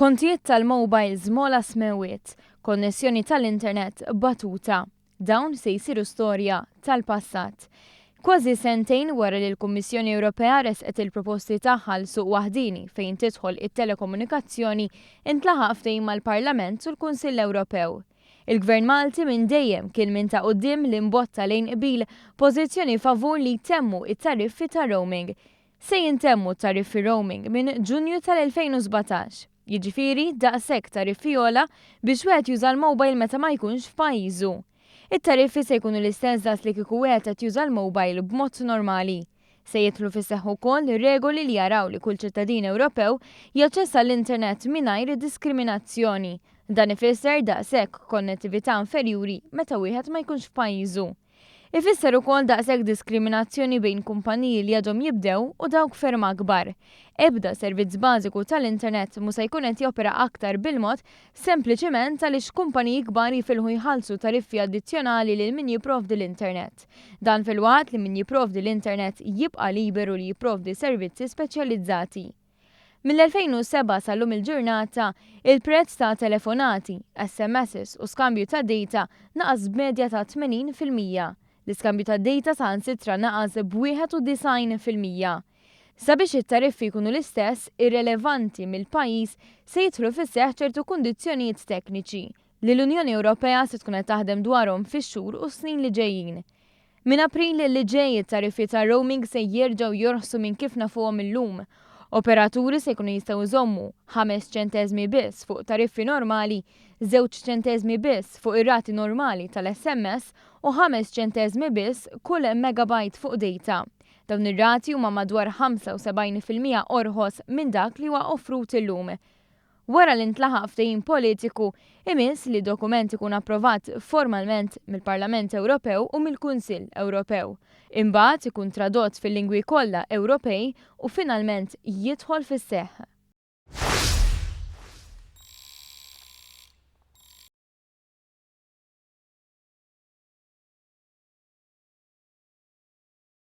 Kontijiet tal-mobiles m'ogħla smewwiet, konnessjoni tal-internet batuta. Dawn se jsiru storja tal-passat. Kważi sentejn wara li l-Kummissjoni Ewropea ressqet il-proposti tagħha għal suq waħdieni fejn tidħol it-telekomunikazzjoni, intlaħaq ftehim mal-Parlament u l-Kunsill Ewropew. Il-Gvern Malti minn dejjem kien minn ta' quddiem li mbotta lejn qbil pożizzjoni favur li jtemmu it-tariffi ta' roaming. Se jintemmu tariffi roaming minn Ġunju tal-2017. Jiġifieri daqshekk tariffi ogħla biex wieħed juża l-mobile meta ma jkunx f'pajjiżu. It-tariffi se jkunu l-istess daqs li kieku wieħed qed juża l-mobile b'mod normali. Se jidħlu fis-seħħ ukoll regoli li jaraw li kull ċittadin Ewropew jaċċessa l-internet mingħajr diskriminazzjoni. Dan ifisser daqshekk konnettività inferjuri meta wieħed ma jkunx f'pajjiżu. Ifisser ukoll daqshekk diskriminazzjoni bejn kumpaniji li għadhom jibdew u dawk ferm akbar. Ebda servizz bażiku tal-internet mhu se jkun qed jopera aktar bil-mod sempliċiment għaliex kumpaniji kbar jifilħu jħallsu tariffi addizzjonali lil min jipprovdi l-internet. Dan filwaqt li min jipprovdi l-internet jibqa' liberu li jipprovdi servizzi speċjalizzati. Mill-2007 sal-lum il-ġurnata, il-prezz ta' telefonati, SMSs u skambju ta' data naqas b'medja ta' 80%. L-iskambju ta' data saħansitra naqas b'91%. Sabiex it-tariffi jkunu l-istess, irrelevanti mill-pajjiż, se jidħlu fis-seħħ ċertu kundizzjonijiet tekniċi li l-Unjoni Ewropea se tkun qed taħdem dwarhom fix-xhur u snin li ġejjin. Minn April li ġej it-tariffi ta' roaming se jerġgħu jorħsu minn kif nafuhom illum. Operaturi se jkunu jistgħu jżommu 5 ċenteżmi biss fuq tariffi normali, 2 ċenteżmi biss fuq ir-rati normali tal-SMS u 5 ċenteżmi biss kull megabyte fuq data. Dawn ir-rati huma madwar 75% orħos minn dak li huwa offrut illum. Wara li ntlaħaq ftehim politiku, imiss li dokument ikun approvat formalment mill-Parlament Ewropew u mill-Kunsill Ewropew. Imbagħad ikun tradott fil-lingwi kollha Ewropej u finalment jidħol fis-seħħ.